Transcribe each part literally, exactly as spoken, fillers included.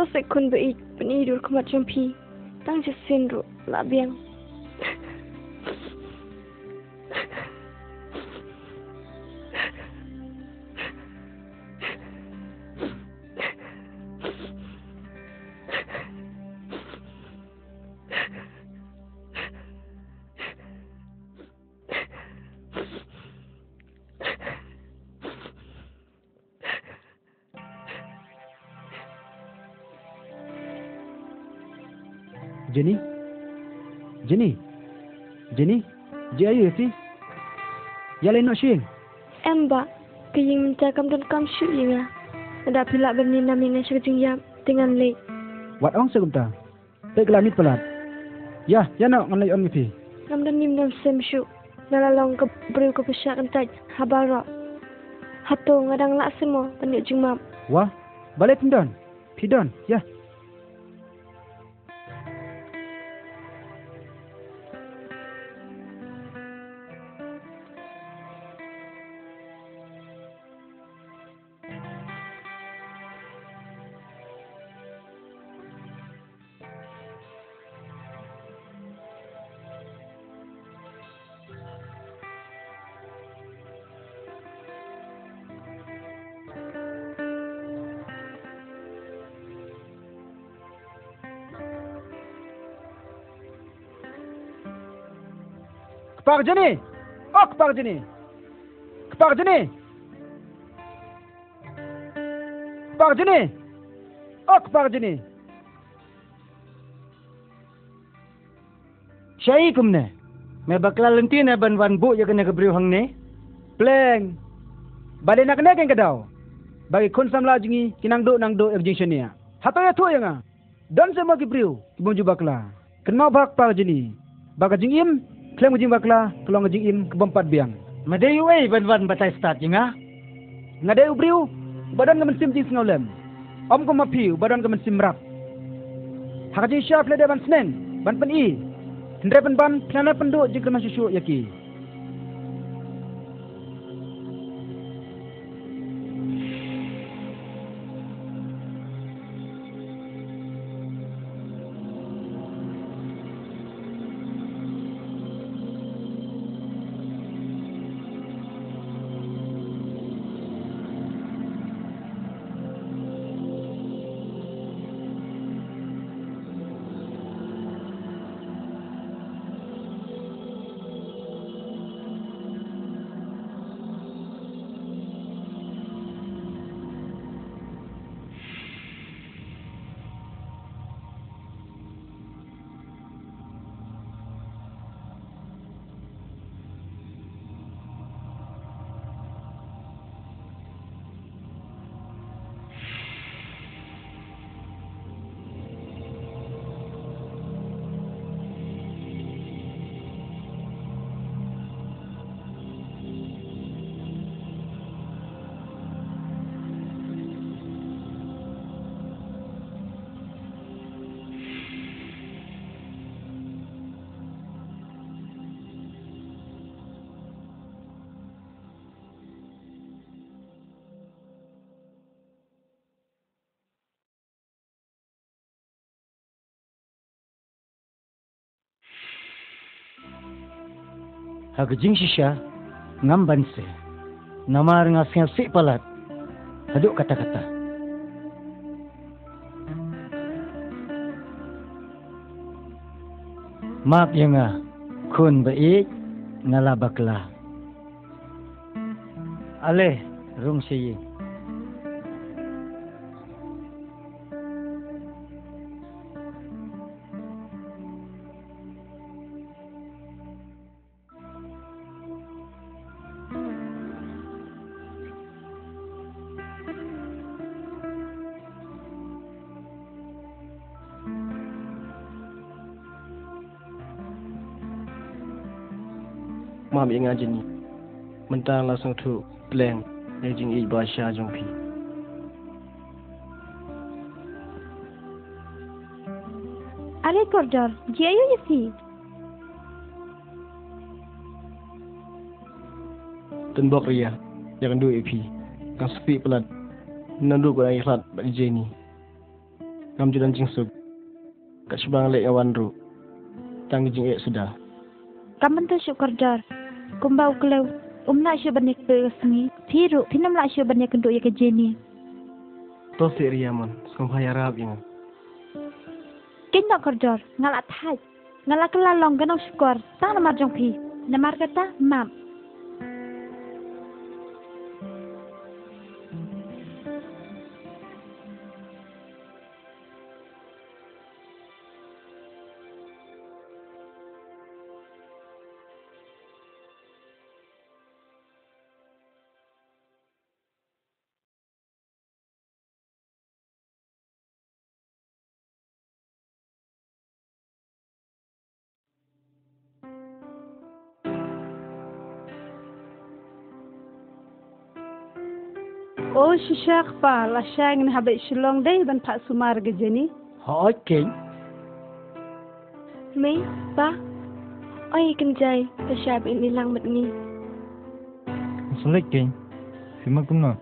Shisha khun ba ïeit, pyn-i dur khmat jong phi. Tang shisien ruh la biang. Jenny? Jenny? Jenny? Jia ïa phi? Ïaleh noh shuh. Em bah, ka ïing mynta kam don kam shuh ïa nga. Lada phi lah ban ïalam ïa nga sha ka jingïap, te ngan leit. Wat ong sha kumta. Peit ka la miet palat. Ïa, ïa noh ngan leit ong ïa phi. Ngam don ïing don sem shuh. Nga la long ka briew kaba shah kyntait ha baroh. Hato nga dang lah seh mo ban ïoh jingmap? Wah, balei phin don? Phi don, ïa. Kpa ka Jenny! Oh, kpa ka Jenny! Kpa ka Jenny! Kpa ka Jenny! Oh, kpa ka Jenny! Shaei kumne? Me bakla lynti ne ban wan buh ïa kane ka briew hangne? Pleng. Ba dei na kane kein ka daw ba ki khun samla jong ngi ki nang duh nang duh ïa ka jingshaniah. Hato ïathuh ïa nga. Don seh mo ki briew ki bym ju bakla. Kynmaw bha kpa ka Jenny, ba ka jingim khlem ka jingbakla ka long ka jingim ka bym pat biang. Me dei uei ban wan batai stad ïa nga? Nga dei u briew uba don ka mynsiem jingsngewlem, ym kum ma phi uba don ka mynsiem mrap. Ha ka jingshisha phi la dei ban sneng, ban pyn-i, hynrei pynban phi la nang pynduh jingkyrmen shuh shuh ïa ki. Ha ka jingshisha ngam banse, namar nga sngewsih palat haduh katta katta. Map ïa nga khun ba ïeit, nga la bakla. Ale, rung sha ïing. Map ïa nga Jenny. Mynta la sngewthuh pleng ïa ka jingïeit ba sha jong phi. Are kordor, jia ïa phi. Tynbok ria, ïa kynduh ïa phi. Nga sngewsih palat. Naduh ba nga ïakhlad bad i Jenny. Ngam ju don jingsuk. Kat shaba nga leit nga wan ruh, tang ka jingeh suda. Kam mynta shuh kordor. Kumba u klew um lah shuh ban ïakynduh ïa ka sngi, phi ruh phin ym lah shuh ban ïakynduh ïa ka Jenny. To seh Riamon, sngewbha ïarap ïa nga. Keiñ noh kordor, nga la thait. Nga la kylla long ka nongshukor tang namar jong phi. Namar kata map. O shisha kpa, lashai ngin hap leit Shillong dei ban phah sumar ka Jenny. Hooid keiñ. Mei, pa, oi kynjai, lashai ba in ïalang bad ngi. Sngewleit keiñ. Phi mut kumno?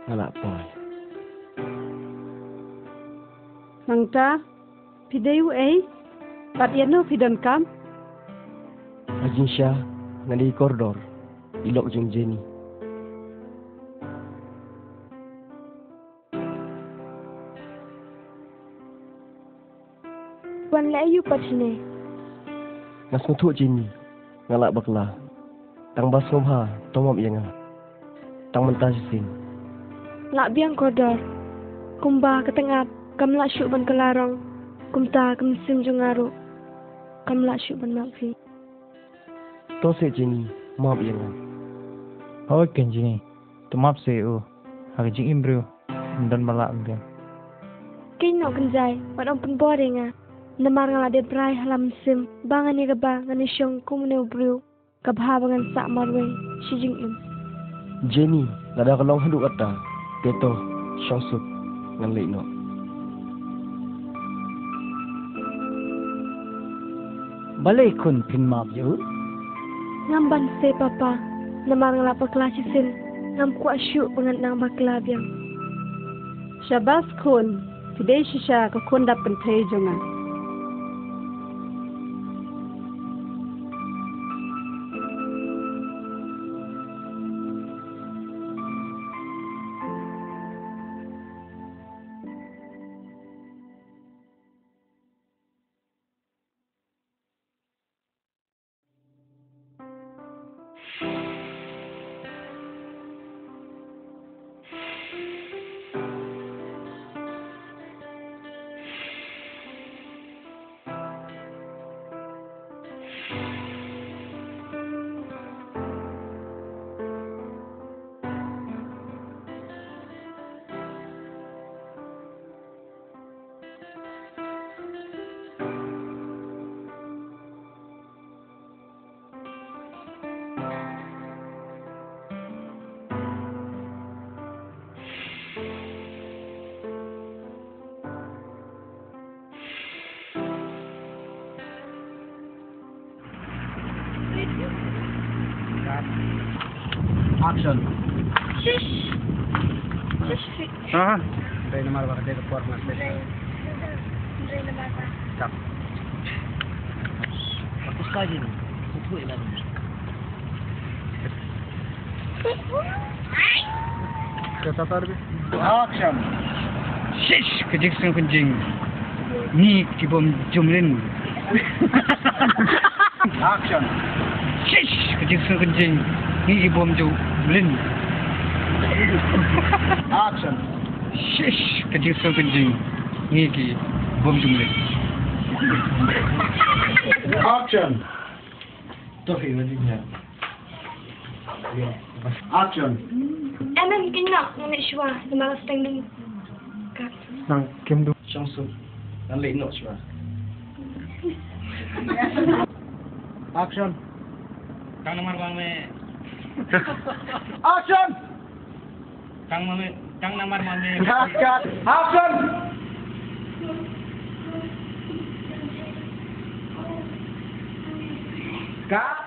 Nga lah poi. Nangta phi dei uei? Bad ïano phi donkam? Ha jingshisha ngan dei kordor, i lok jong Jenny. Wan leh aïu pat shane? Nga sngewthuh Jenny, nga lah bakla. Tang ba sngewbha to map ïa nga. Tang mynta shisien. Lah biang kordor. Kumba ka tyngab kam lah shuh ban kylla rong, kumta ka mynsiem jong nga ruh kam lah shuh ban map phi. To seh Jenny, map ïa nga. Hooid keiñ Jenny, to map seh ïa u. Ha ka jingim briew ym don ba lah ban biang. Keiñ noh kynjai, wat ym pynbor ïa nga. Namar nga la dep rai ha la mynsiem ba ngan ïa kaba ngan ïashong kum une u briew, ka bha ba ngan sah marwei shi jingim. Jenny, lada ka long haduh katta, te to shong suk, ngan leit noh. Balei khun, phin map ïa u? Ngam banse papa, namar nga la bakla shisien, ngam kwah shuh ba ngan nang bakla biang. Shabas khun, phi dei shisha ka khun dap kynthei jong nga. Action. Shish. Shish. Ah. Dei namar ba ka dei ka por na shish. Dei namar ba. Kap. Aku saja ni. Aku tu ialah. Action. Shish, ka jingsngewkynjing. Ngi ki bym jumlin. Action. Shish, ka jingsngewkynjing. Ngi ki bym jumlin. Action. Shish, ka jingsngewkynjing. Ngi ki bym jumlin. Action. To hi ma jingya. Action. Em em, kynnoh, ngan leit shuwa, namar la steng dum. Kat. Nang kim dum. Shong suk. Ngan leit noh shuwa. Action. Tang namar ba me. Action. Tang ma me, tang namar ma me. Cut, cut. Action. Cut.